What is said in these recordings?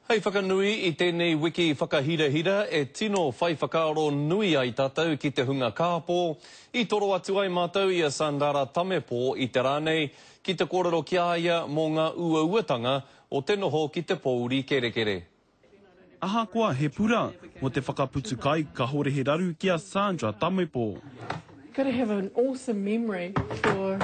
Hei whakanui i tēnei wiki whakahirahira e tino whai whakaaro nui ai tātou ki te hunga kāpō, i toro atu ai mātou i a Sandara Tamepo i te rā nei ki te kōrero ki a ia mō ngā uauatanga o te noho ki te pōuri kerekere. Ahakoa he pura mō te whakaputu kai kahore he raru ki a Sandra Tamepo. Gotta have an awesome memory for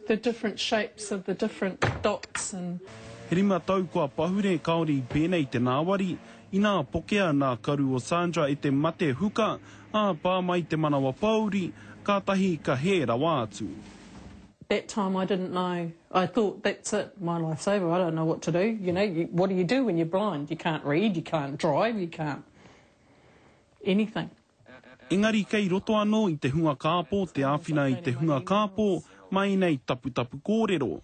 The different shapes of the different dots and. He rima tau kua pahure kāore i pēnei te nāwari, inā pokea nā karu o Sandra e te mate huka, ā, pā mai te manawa pōuri, kātahi ka hē rawa atu. That time I didn't know, I thought that's it, my life's over, I don't know what to do, you know, what do you do when you're blind, you can't read, you can't drive, you can't anything. Engari kei roto anō i te hunga kāpō te āwhina i te hunga kāpō mā ēnei taputapu kōrero.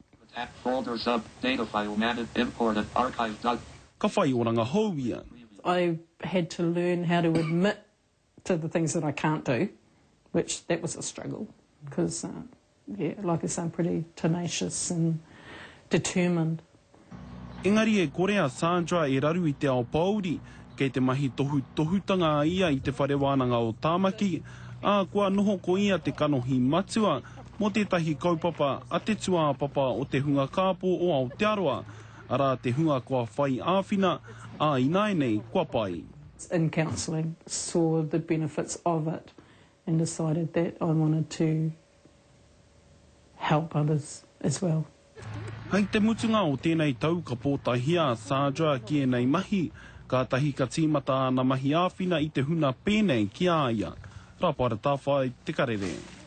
Ka whai oranga hou ia. I had to learn how to admit to the things that I can't do, which that was a struggle, because Yeah, like I say, I'm pretty tenacious and determined. Engari e kore a Sandra e raru i te ao pōuri, kei te mahi tohutohutanga a ia i Te Whare Wānanga o Tāmaki, ā, kua noho ko ia te kanohi matua mō tētahi kaupapa a te tūāpapa o te hunga kāpō o Aotearoa, arā te hunga kua whai āwhina, ā ināianei kua pai. In counselling, saw the benefits of it and decided that I wanted to help others as well. Hei te mutunga o tēnei tau ka pōtaehia a Sandra ki ēnei mahi, kātahi ka tīmata āna mahi āwhina i te huna pēnei ki a ia. Rapara Tawhai, Te Karere.